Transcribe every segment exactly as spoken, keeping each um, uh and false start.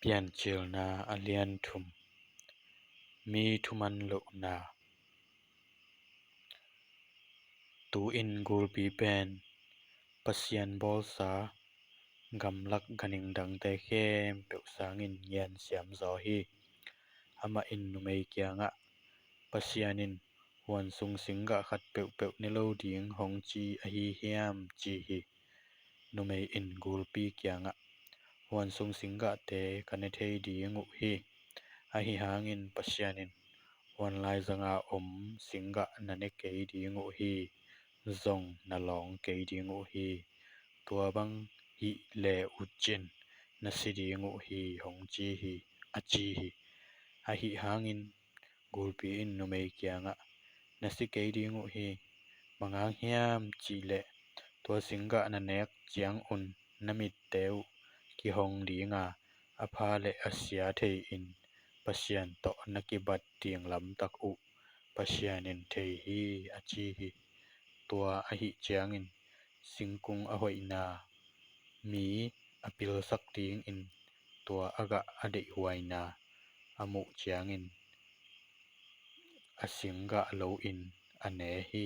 Piancilna a lian thum. Mi thuman lohna. Tu-in gulpi pen Pasian bawlsa gamlak ganhing dangte khempeuh sangin ngiansiam zaw hi. Amah in numei kiangah, Pasian in huan sung singgah khat peuhpeuh ne lo ding hong ci ahi hiam, ci hi. Numei in gulpi kiangah, Huan sung singgahte ka ne thei ding uh hi. Ahi hangin Pasian in, Huan laizanga om singgah na ne kei ding uh hi, zong na lawng kei ding uh hi. Tua bang hih le uh cin na si ding uh hi, hong ci hi, a ci hi. Ahi hangin gulpi in numei kiangah, Na si kei ding uh hi. Bang hang hiam cihleh tua singgah na nek ciangun na mitte uh kihong dinga, a pha le a sia thei-in Pasian tawh na kibat ding lamtak uh Pasian in thei hi, a ci hi. Tua ahih ciangin singkung a hoihna, mi a pilsak dingin tua a gah a deihhuaina a muh ciangin a singgah loin a ne hi.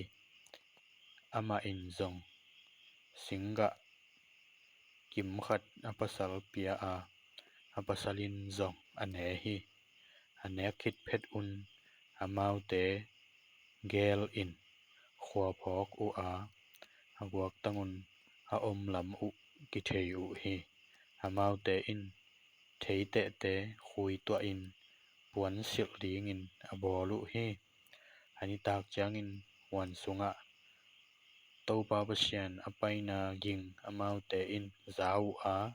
Amah in zong singgah kim khat a pasal pia a, a pasal in zong a ne hi. A nek khit phetun amaute gel in khua phawk uh a, a guaktangun a om lam uh kithei uh hi. Amaute in theitehte khui tuahin puansilh dingin a bawl uh hi. A nitak ciangin huan sungah Topa Pasian a paina ging amaute in za uh a,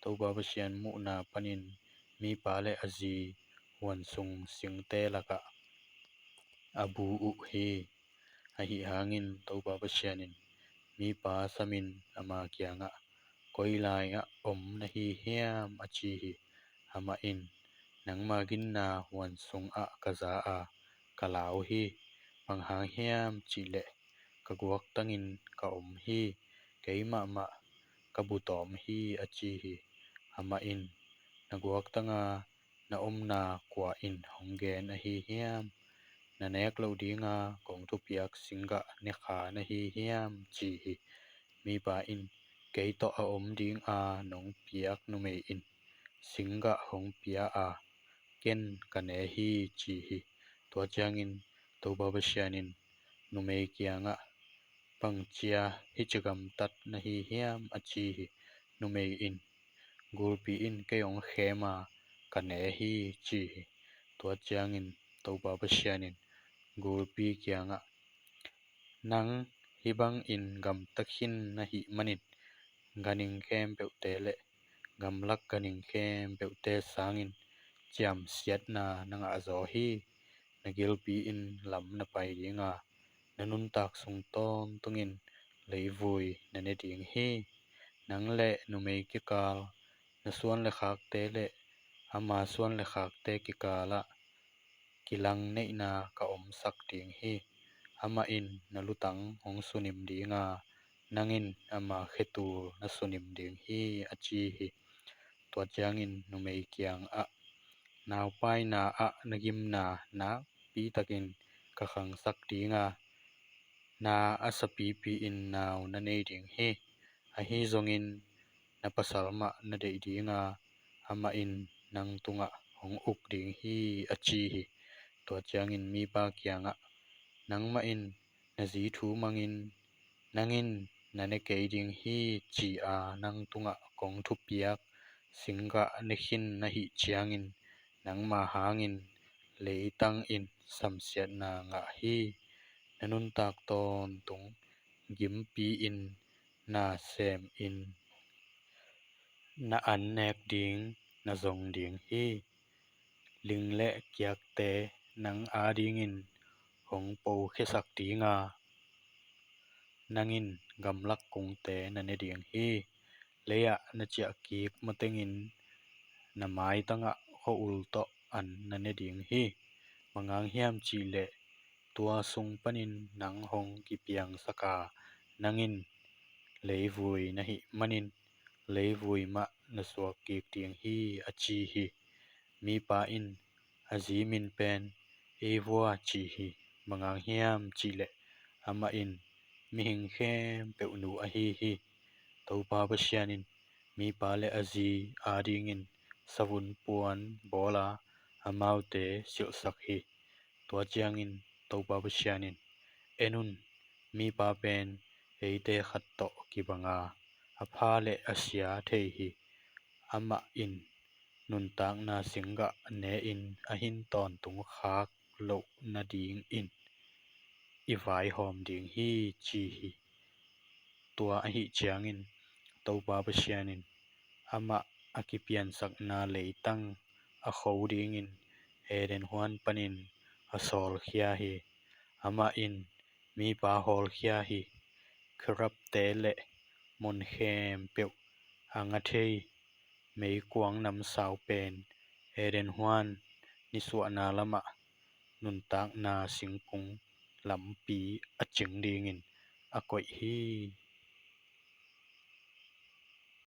Topa Pasian muhna panin mipa le a zi huan sung singte lakah a bu uh hi. Ahi hangin Topa Pasian in mipa samin ama kiangah, Koi lai-ah om na hi hiam? a ci hi. Amah in, Nangma ginna huan sungah ka za a, ka lau hi. Bang hang hiam cihleh ka guaktangin ka om hi. Kei mahmah ka bu tawm hi, a ci hi. Amah in, Na guaktanga na omna kua in hong gen ahi hiam? Na nek loh dinga kong thupiak singgah ne kha na hi hiam? ci hi. Mipa in, Kei tawh a om dinga nong piak numei in singgah hong pia a, ken ka ne hi, ci hi. Tua ciangin Topa Pasian in numei kiangah, Bangcia hici gamtat na hi hiam? a ci hi. Numei in, Gulpi in kei hong khem a, ka ne hi, ci hi. Tua ciangin Topa Pasian in gulpi kiangah, Nang hih bangin gamta khin na hih manin ganhing khempeuhte le gamlak ganhing khempeuhte sangin ciamsiatna na ngah zaw hi. Na gilpi in lam na pai dinga, na nuntak sung tawntungin leivui na ne ding hi. Nang le numei kikal, na suan le khakte le ama suan le khakte kikalah kilang neihna ka omsak ding hi. Amah in na lutang hong sunim dinga, nang in ama khetul na sunim ding hi, a ci hi. Tua ciangin numei kiangah, Naupaina ah na gimna nakpitakin ka khangsak dinga, na a sapipi in nau na nei ding hi. Ahi zongin na pasal mah na deih dinga, amah in nang tungah hong uk ding hi, a ci hi. Tua ciangin mipa kiangah, Nangmah in na zi thu mangin, nang in na ne kei ding hi, ci-a nang tungah kong thupiak singgah ne khin na hih ciangin, nangma hangin leitang in samsiatna ngah hi. Na nuntak tawntung gimpi in na semin, na an nek ding na zong ding hi. Ling le kiakte nang adingin hong pokhiasak dinga, nang in gamlak kungte na ne ding hi. Lei-ah na ciahkik matengin na maitangah khua-ul tawh an na ne ding hi. Bang hang hiam cihleh tua sung panin nang hong kipiangsak a, nang in leivui na hih manin leivui mah na suakkik ding hi, a ci hi. Mipa in a zi min pen Eva ci hi. Bang hang hiam cih leh amah in mihing khempeuh' nu ahi hi. Topa Pasian in mipa leh a zi a dingin savun puan bawl a, amaute silhsak hi. Tua ciangin Topa Pasian in, En un, mipa pen eite khat tawh kibang a, a pha leh a sia thei hi. Amah in nuntakna singgah ne-in a hin tawntung khak loh nadingin i vaihawm ding hi, ci hi. Tua ahih ciangin Topa Pasian in amah a kipiansakna leitang a kho dingin Eden huan panin a sawlkhia hi. Amah in mipa hawlkhia hi. Kherubte leh mun khempeuh a nga thei meikuang namsau pen Eden huan nisuahna lamah nuntakna singkung lampi a cing dingin a koih hi.